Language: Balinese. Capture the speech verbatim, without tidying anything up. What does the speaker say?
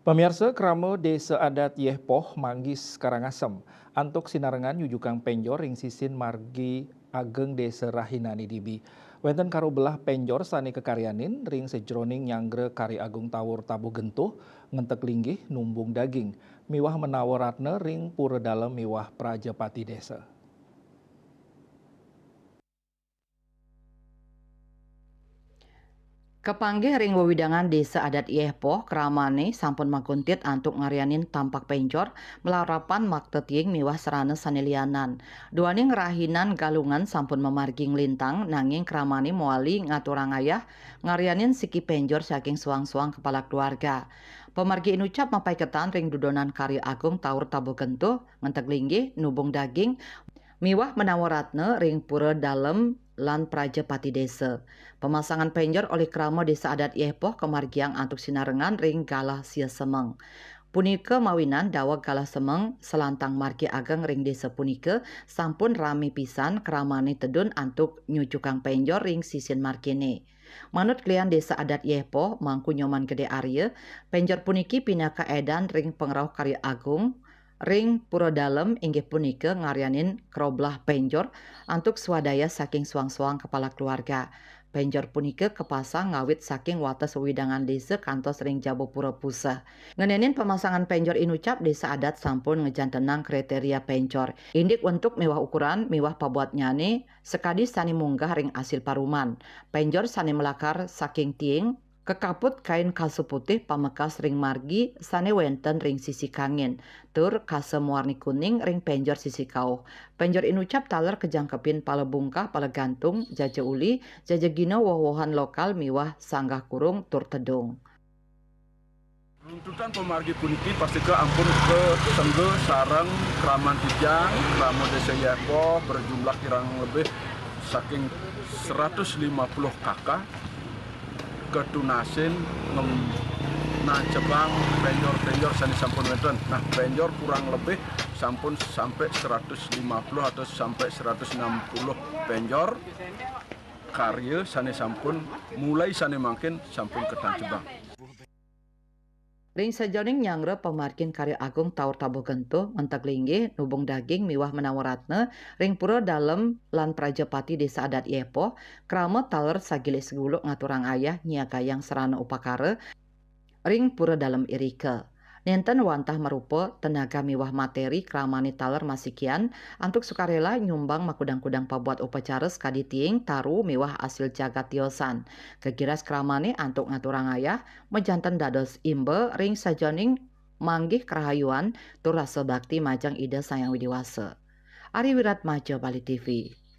Pamiarsa, krama Desa Adat Yehpoh, Manggis, Karangasem, antuk sinarengan nyujukang penjor ring sisin margi ageng Desa Rahinane dibi. Wenten karo belah penjor sane kakaryanin ring sajroning nyanggra Karya Agung Tawur Tabuh Gentuh, Ngenteg Linggih, Numbung Daging, miwah Menawa Ratna ring Pura Dalem miwah Prajapati Desa. Kapanggih ring wewidangan Desa Adat Yehpoh, kramane sampun makuntit antuk ngaryanin tampak penjor, malarapan makta tiing miwah sarana sane lianan. Duaning rahinan Galungan sampun mamargi nglintang, nanging kramane mawali ngaturang ayah ngaryanin siki penjor saking soang-soang kepala keluarga. Pamargi inucap mapaiketan ring dudonan Karya Agung Tawur Tabuh Gentuh, Ngenteg Linggih, Numbung Daging, miwah Menawa Ratna ring Pura Dalem lan Prajapati Desa. Pamasangan penjor olih krama Desa Adat Yehpoh kamargiang antuk sinarengan ring galah sia semeng. Punika mawinan daweg galah semeng salantang margi ageng ring desa punika sampun rame pisan kramane tedun antuk nyujukang penjor ring sisin margine. Manut klian Desa Adat Yehpoh, Mangku Nyoman Gede Arya, penjor puniki pinaka edan ring pangrauh Karya Agung ring Pura Dalem, inggih punika ngaryanin kroblah penjor antuk swadaya saking soang-soang kepala keluarga. Penjor punika kapasang ngawit saking wates wewidangan desa kantos ring jaba pura puseh. Ngenenin pamasangan penjor inucap, Desa Adat sampun ngejantenang kriteria penjor, indik wentuk miwah ukuran miwah pabuatnyane, sakadi sane munggah ring asil paruman. Penjor sane malakar saking tiing, kakaput kain kasa putih pamekas ring margi sane wenten ring sisi kangin, tur kasa mawarni kuning ring penjor sisi kauh. Penjor inucap taler kajangkepin pala bungkah, pala gantung, jaja uli, jaja gina woh-wohan lokal miwah sanggah kurung tur tedung. Runtutan pamargi puniki pastika ampun kasengga sareng kraman titiang, krama Desa Yehpoh, berjumlah kirang lebih saking seratus lima puluh K K, katunasin ngem-, nancebang penjor-penjor sane sampun wenten. Nah, penjor kurang lebih sampun sampai seratus lima puluh atau sampai seratus enam puluh penjor karya sane sampun, mulai sane mangkin sampun katancebang. Ring sajeroning nyanggra pamargin Karya Agung Tawur Tabuh Gentuh, Ngenteg Linggih, Numbung Daging miwah Menawa Ratna ring Pura Dalem lan Prajapati Desa Adat Yehpoh, krama taler sagilik saguluk ngaturang ayah nyiagayang sarana upakara ring Pura Dalem irika. Nenten wantah marupa tenaga miwah materi, kramane taler masikian antuk sukarela nyumbang makudang-kudang pabuat upacara sakadi tiing, taru miwah asil jagat tiosan. Kagiras kramane antuk ngaturang ayah majanten dados imba ring sajeroning manggih karahayuan tur rasa bakti majeng Ida Sang Hyang Widi Wasa. Ari Wiratmaja, Bali T V.